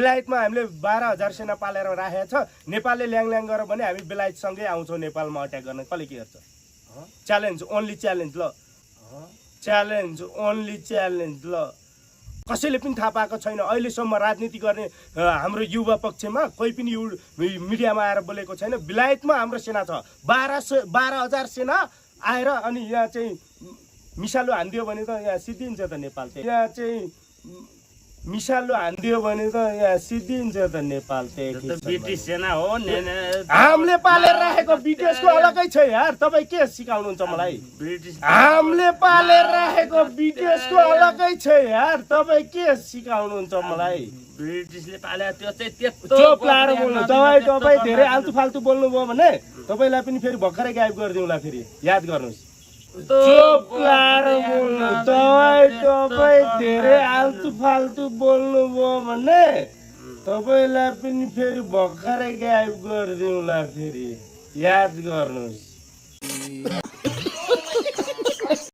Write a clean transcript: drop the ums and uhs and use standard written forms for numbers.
बेलायतमा हामीले 12,000 सेना पालेर राखेको छ नेपालले ल्याङ गरेर भने हामी बेलायतसँगै आउँछौँ नेपालमा अट्याक गर्न कसले के गर्छ च्यालेन्ज ओन्ली च्यालेन्ज ल च्यालेन्ज ओन्ली च्यालेन्ज ल कसैले पनि थाहा पाएको छैन अहिलेसम्म राजनीति गर्ने हाम्रो युवा पक्षमा कोही पनि मिडियामा आएर बोलेको छैन बेलायतमा हाम्रो सेना छ 12,000 सेना आएर अनि यहाँ चाहिँ मिसालो हान्दियो भने त यहाँ सिद्धिन्छ त नेपाल चाहिँ यहाँ चाहिँ मिसालो हान्दियो भने त यहाँ सिद्धिन्छ त नेपाल चाहिँ ब्रिटिस सेना हो हामीले पालेर राखेको ब्रिटिसको अलगै छ यार तपाईँ के सिकाउनुहुन्छ मलाई हामीले पालेर राखेको ब्रिटिसको अलगै छ यार तपाईँ के सिकाउनुहुन्छ मलाई ब्रिटिसले पाले त्यो चाहिँ त्यस्तो चुप लाएर बोल्नु तपाईँ धेरै आल्तु फाल्तु बोल्नुभयो भने तपाईँलाई पनि फेरि भर्खरै गायब गरिदिउँला फेरि याद गर्नुहोस् चुप लाएर बोल्नु तपाईँ धेरै आल्तु फाल्तु बोल्नुभयो भने तपाईँलाई पनि फेरि भर्खरै गायब गरिदिउँला फेरि याद गर्नुहोस्